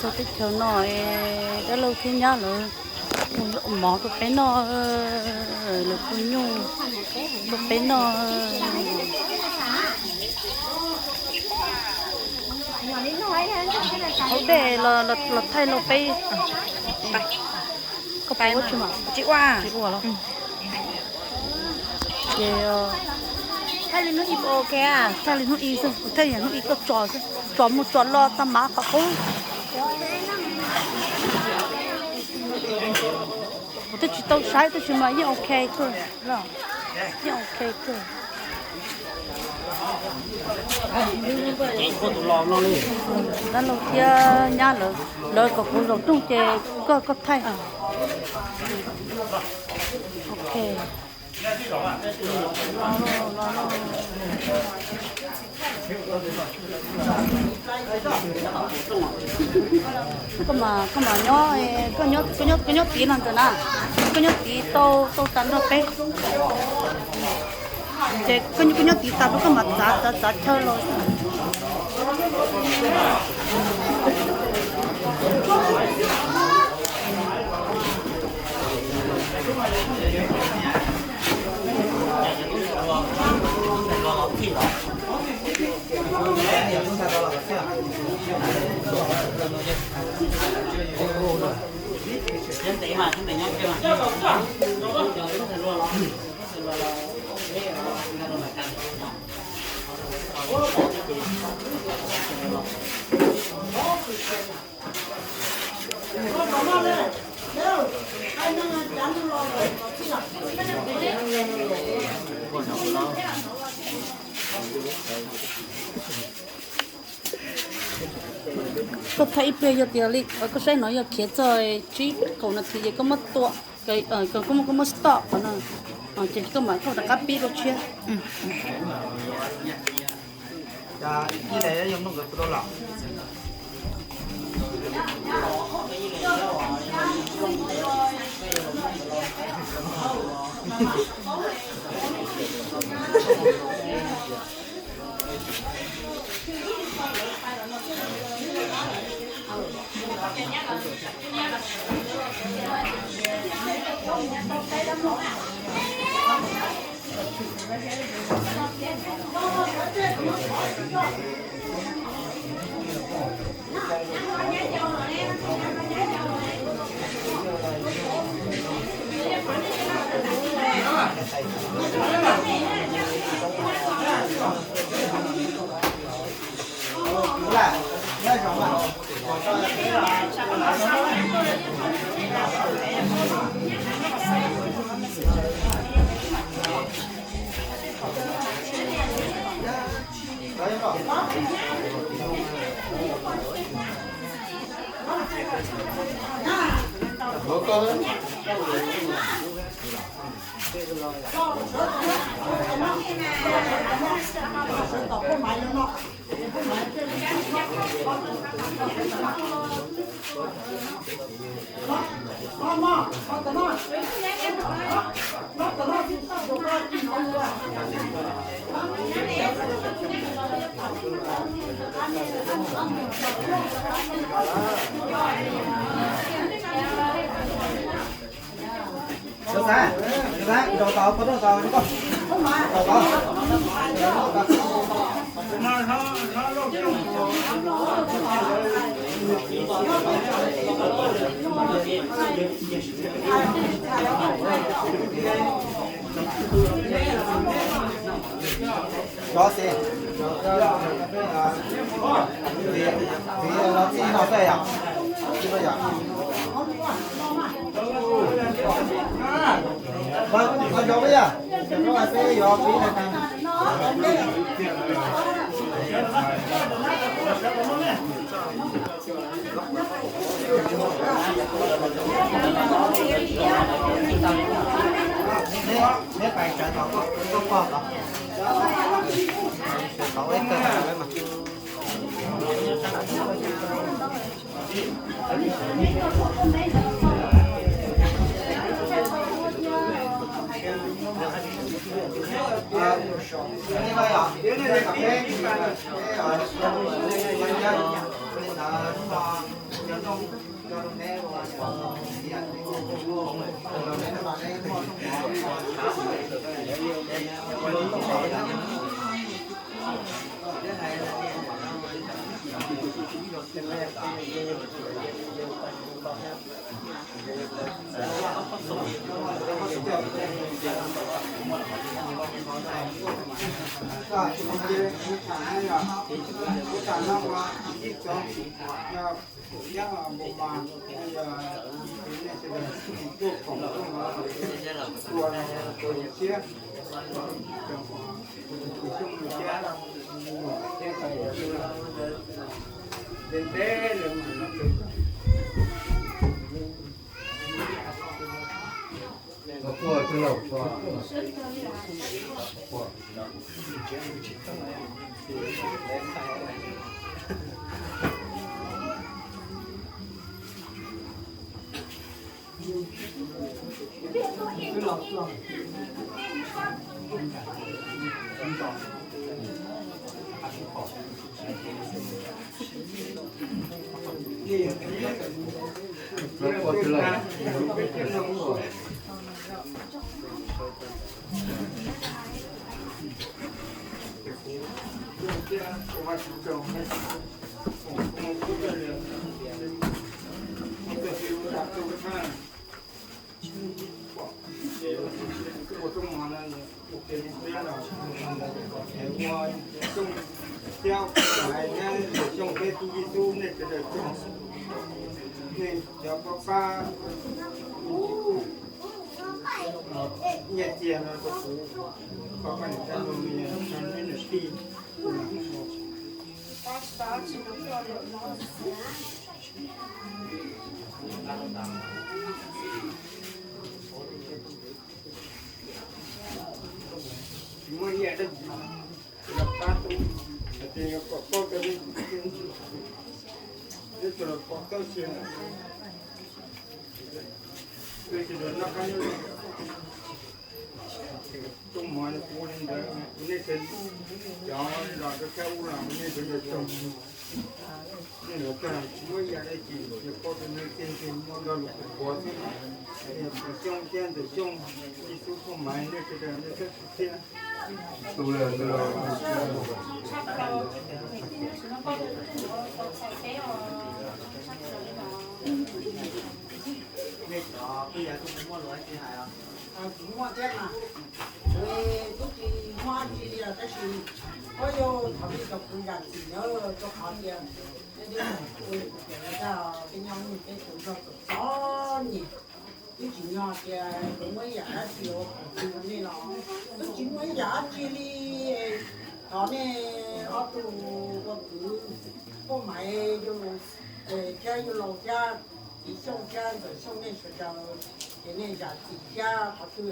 Teb chaws no dab laug thiab nyab lawv ua mov rau peb noj, lawv ua nyuj rau peb noj. Hauv dej los thaij rau peb. Koj pais ua tsis mas tsis ua, tsis ua los. Ces thaij li hnub i, thaij li hnub i xwb, thaij li hnub i koj tso xwb, tso mus tso los tag mas qhov qub. Kuv twb tsis tau saib tab sis mas yeej ok kawg, yeej ok kawg. Dab laug thiab nyab lawv, lawv kom kuv zaum rooj ces koj, koj thaij. Ok. Koj mas, koj mas nyob, koj nyob, koj nyob tid no ntawm na, koj nyob tid tau, tau tas nrog peb. Ces koj nyob tid tas koj mas txav txav txav chaw los. Koj thaij ib pliag yog tias li koj saib no yog khiav txog tsib kaum nas this ces koj muab tua, koj muab stop qhov no, ces koj mam koj rov qab pib rau tshiab. Cov xis, txiv los txij no xwb yom? Txij no yom? Los zov peb yom? Peb yuav pib na. Neb pais sawv tod, koj pog tod. Tod ib teg mas. Nyiaj txiag no rau kuv, koj pab niam tab lug, neb niam tij. Tsis muaj ib yam dab tsi los pab tub, hais tias yuav kom paub rau nej, nej txawm los pom tawb sia, nej tsis nrog noj qab nyob zoo. Rooj mov kuv li ntawd, nej tsev cov los rau sab ub los nej tsev nrog tsoog, nej los tag tsis muaj ib yam dab tsi, yog paub rau nej tiag tiag muaj nrog lus qhuav xwb. Ntxawm Xyooj thiab Ntxawm Xyooj, Yexus Phooj Maiv, nej sawv daws nej txhob txwv thiab. Nej cov twb yog tub muaj lus tsis hais os. Kuv muaj thiab mas, kuv twb tsis muaj dab tsi li os, tab sis kuv yog thov nej cov kwv zam txim nawb, rau qhov tias nej twb ua kuv tias tag peb nyob peb tus nrog txom txom nyem, twb tsis yog tias kuv muaj ib yam dab tsi ua kuv twb rau nej los twb tsis muaj ib yam dab tsi li. Thov nej ob tug ua kwv, Phooj Maiv thiab Yus Laus thiab Txiv Xyooj thiab Ntxawm Xyooj nej sawv daws, ces nej zam txim thiab qhov twg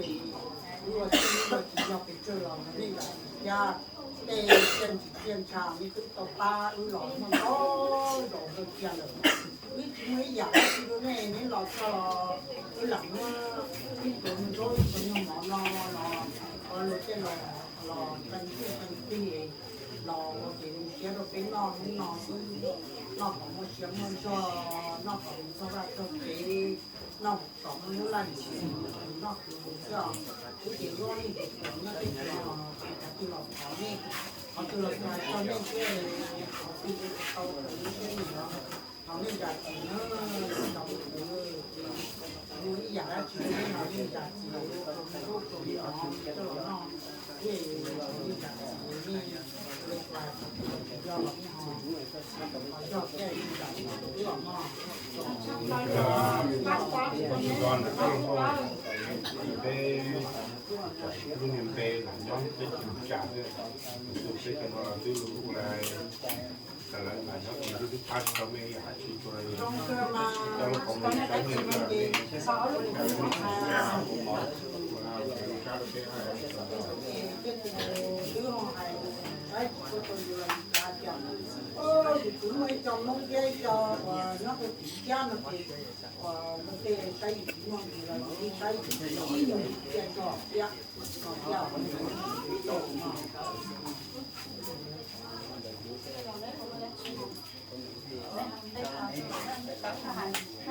wb ua txij wb ua tsis yog pes tsawg los nej zam txim thiab. Tej txiaj ntsig txiaj ntsha nej twb tau pab wb los muaj ntau zaus kawg kiag lawm. Wb tsis muaj ib yam dab tsi rau nej, nej los txog los wb lam muab ib pluag nyuag zaub ib pluag nyuag mov no los ua luag tej los los qee txuj qee tig los ua kev zoo siab rau peb noj hnub no xwb. Noj kom muaj siab muaj ntsug, noj kom mus txog vaj txog tsev, noj kom muaj lub laj lim noj kwv mus xwb os. Wb ces luaj nej tus kwv nyob tej no, qhov twg los thov nej, qhov twg los hais rau nej thiab, qhov twg tau lub siab nyiam los thov nej zam txim nawb. Cov kwv, muaj ib yam dab tsi los nej zam txim, rau tus hnov coj los noj, nej zam txim nej, yog los nej ho, yog thiaj zam txim wb los noj. Peb lub niag npe los nyob peb tsis tsa, tus peb cov no los twb lus lub lais, tas lawv mas nyob twb pab tsis tau mej ib yam dab tsi, tsuas yog coj lub qhov muag saib nej, nej lub mov, lub sab rau peb. Yus kwv muaj ib co Hmoob thiab ib co uas nyob rau tim Xyab no ces, uas luag tej saib yus tsis muaj nqis los yus yeej saib yus tsis cia tso thiab. Tso thiab. Koj hais